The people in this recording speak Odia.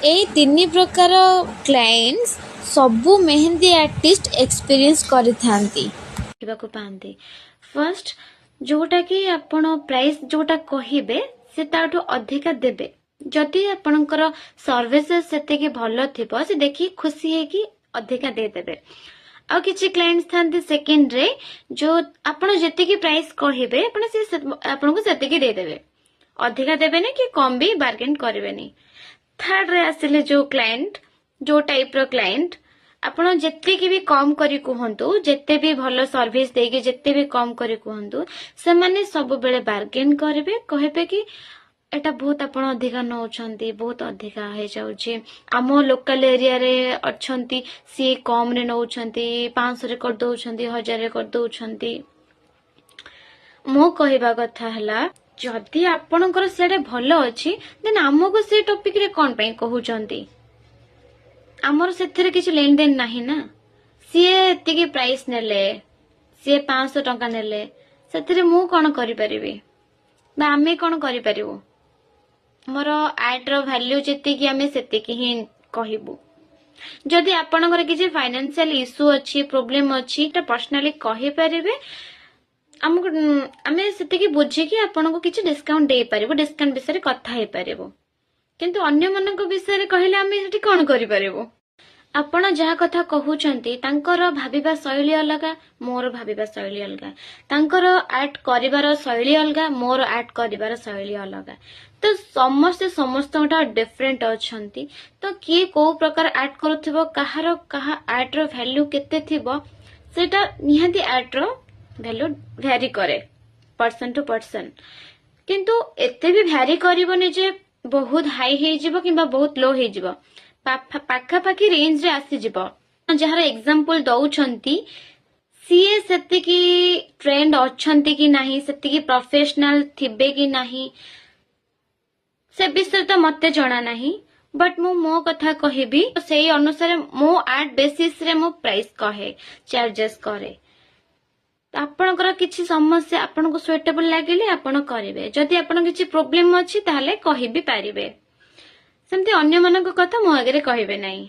ଏଇ ତିନି ପ୍ରକାର କ୍ଲାଏଣ୍ଟସ୍ ସବୁ ମେହେନ୍ଦୀ ଆର୍ଟିଷ୍ଟ ଏକ୍ସପିରିଏନ୍ସ କରିଥାନ୍ତି। ଦେଖିବାକୁ ପାଆନ୍ତି। ଫାର୍ଷ୍ଟ ଯୋଉଟା କି ଆପଣ ପ୍ରାଇସ୍ ଯୋଉଟା କହିବେ, ସେ ତାଠୁ ଅଧିକା ଦେବେ। ଯଦି ଆପଣଙ୍କର ସର୍ଭିସେସ୍ ସେତିକି ଭଲ ଥିବ, ସେ ଦେଖିକି ଖୁସି ହେଇକି ଅଧିକା ଦେଇଦେବେ। ଆଉ କିଛି କ୍ଲାଏଣ୍ଟ ଥାନ୍ତି ସେକେଣ୍ଡରେ, ଯୋଉ ଆପଣ ଯେତିକି ପ୍ରାଇସ୍ କହିବେ, ଆପଣ ସେ ଆପଣଙ୍କୁ ସେତିକି ଦେଇଦେବେ, ଅଧିକା ଦେବେନି କି କମ ବି ବାର୍ଗେନ୍ କରିବେନି। ଥାର୍ଡରେ ଆସିଲେ ଯୋଉ କ୍ଲାଏଣ୍ଟ, ଯୋଉ ଟାଇପର କ୍ଲାଏଣ୍ଟ, ଆପଣ ଯେତିକି ବି କମ କରି କୁହନ୍ତୁ, ଯେତେ ବି ଭଲ ସର୍ଭିସ ଦେଇକି ଯେତେ ବି କମ କରି କୁହନ୍ତୁ, ସେମାନେ ସବୁବେଳେ ବାର୍ଗେନ୍ କରିବେ। କହିବେ କି ଏଟା ବହୁତ ଆପଣ ଅଧିକା ନଉଛନ୍ତି, ବହୁତ ଅଧିକା ହେଇଯାଉଛି, ଆମ ଲୋକାଲ ଏରିଆରେ ଅଛନ୍ତି, ସିଏ କମରେ ନଉଛନ୍ତି, 500ରେ କରିଦଉଛନ୍ତି, 1000ରେ କରିଦଉଛନ୍ତି। ମୋ କହିବା କଥା ହେଲା, ଯଦି ଆପଣଙ୍କର ସିଆଡେ ଭଲ ଅଛି, ଦେନ୍ ଆମକୁ ସେ ଟପିକରେ କଣ ପାଇଁ କହୁଛନ୍ତି? ଆମର ସେଥିରେ କିଛି ଲେନ ଦେନ ନାହିଁ ନା। ସିଏ ଏତିକି ପ୍ରାଇସ୍ ନେଲେ, ସିଏ 500 ଟଙ୍କା ନେଲେ, ସେଥିରେ ମୁଁ କଣ କରିପାରିବି ବା ଆମେ କଣ କରିପାରିବୁ? ଆମର ଆର୍ଟର ଭ୍ୟାଲ୍ୟୁ ଯେତିକି, ଆମେ ସେତିକି ହିଁ କହିବୁ। ଯଦି ଆପଣଙ୍କର କିଛି ଫାଇନାନ୍ସିଆଲ ଇସ୍ୟୁ ଅଛି, ପ୍ରୋବ୍ଲେମ ଅଛି, ତ ପର୍ସନାଲି କହିପାରିବେ ଆମକୁ। ଆମେ ସେତିକି ବୁଝିକି ଆପଣଙ୍କୁ କିଛି ଡିସକାଉଣ୍ଟ ଦେଇପାରିବୁ, ଡିସକାଉଣ୍ଟ ବିଷୟରେ କଥା ହେଇପାରିବୁ। କିନ୍ତୁ ଅନ୍ୟମାନଙ୍କ ବିଷୟରେ କହିଲେ ଆମେ ସେଠି କଣ କରିପାରିବୁ? ଆପଣ ଯାହା କଥା କହୁଛନ୍ତି, ତାଙ୍କର ଭାବିବା ଶୈଳୀ ଅଲଗା, ମୋର ଭାବିବା ଶୈଳୀ ଅଲଗା। ତାଙ୍କର ଆର୍ଟ କରିବାର ଶୈଳୀ ଅଲଗା, ମୋର ଆର୍ଟ କରିବାର ଶୈଳୀ ଅଲଗା। ତ ସମସ୍ତେ ସମସ୍ତଙ୍କଠୁ ଡିଫରେଣ୍ଟ ଅଛନ୍ତି। ତ କିଏ କୋଉ ପ୍ରକାର ଆର୍ଟ କରୁଥିବ, କାହାର କାହା ଆର୍ଟର ଭ୍ୟାଲ୍ୟୁ କେତେ ଥିବ, ସେଇଟା ନିହାତି ଆର୍ଟର ଭ୍ୟାଲ୍ୟୁ ଭ୍ୟାରି କରେ ପର୍ସନ ଟୁ ପର୍ସନ। କିନ୍ତୁ ଏତେ ବି ଭ୍ୟାରି କରିବନି ଯେ ବହୁତ ହାଇ ହେଇଯିବ କିମ୍ବା ବହୁତ ଲୋ ହେଇଯିବ। ପାଖାପାଖି ରେଞ୍ଜରେ ଆସିଯିବ। ଯାହାର ଏକ୍ସାମ୍ପଲ ଦଉଛନ୍ତି, ସିଏ ସେତିକି ଟ୍ରେଣ୍ଡ ଅଛନ୍ତି କି ନାହିଁ, ସେତିକି ପ୍ରଫେସନାଲ ଥିବେ କି ନାହିଁ, ସେ ବିଷୟରେ ତ ମତେ ଜଣା ନାହିଁ। ବଟ୍ ମୁଁ ମୋ କଥା କହିବି, ସେଇ ଅନୁସାରେ ମୋ ଆର୍ଟ ବେସିସରେ ମୁଁ ପ୍ରାଇସ୍ କହେ, ଚାର୍ଜେସ୍ କରେ। ତ ଆପଣଙ୍କର କିଛି ସମସ୍ୟା, ଆପଣଙ୍କୁ ସୁଇଟେବଲ ଲାଗିଲେ ଆପଣ କରିବେ। ଯଦି ଆପଣଙ୍କ କିଛି ପ୍ରୋବ୍ଲେମ ଅଛି, ତାହେଲେ କହିବି ପାରିବେ। ସେମିତି ଅନ୍ୟମାନଙ୍କ କଥା ମୋ ଆଗରେ କହିବେ ନାହିଁ।